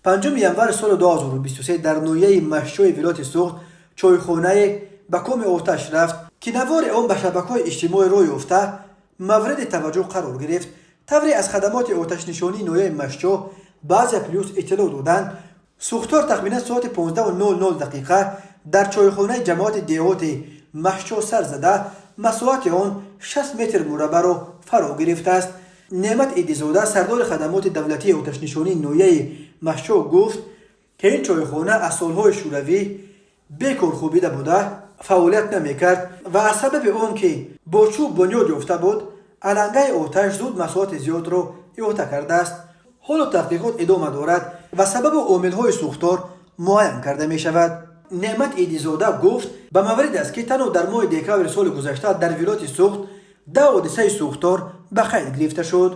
5 январи соли 2023 дар ноҳияи Мастчои вилояти Суғд чойхонае ба коми оташ рафт, ки навори он ба шабакаҳои иҷтимоӣ рӯй ёфта, мавриди таваҷҷӯҳ қарор гирифт. Тавре аз хадамоти оташнишонии ноҳияи Мастчо ба Азия Плюс иттилоъ доданд, сӯхтор тахминан соати 15:00 дақиқа дар чойхонаи ҷамоати деҳоти Мастчо сар зада, масоҳати он 60 метр мураббаъро фаро гирифтааст. Неъмат Идизода, сардори хадамоти давлатии оташнишонии ноҳияи Мастчо, гуфт, ки ин чойхона аз солҳои шӯравӣ бекор хобида буда, фаъолият намекард ва аз сабаби он ки бо чӯб бунёд ёфта буд, алангаи оташ зуд масоҳати зиёдро иҳота кардааст. Ҳоло таҳқиқот идома дорад ва сабабу омилҳои сӯхтор муайян карда мешавад. Неъмат Идизода гуфт, ба маврид аст, ки танҳо дар моҳи декабри соли гузашта дар вилояти Суғд 10 ҳодисаи сӯхтор ба қайд гирифта шуд.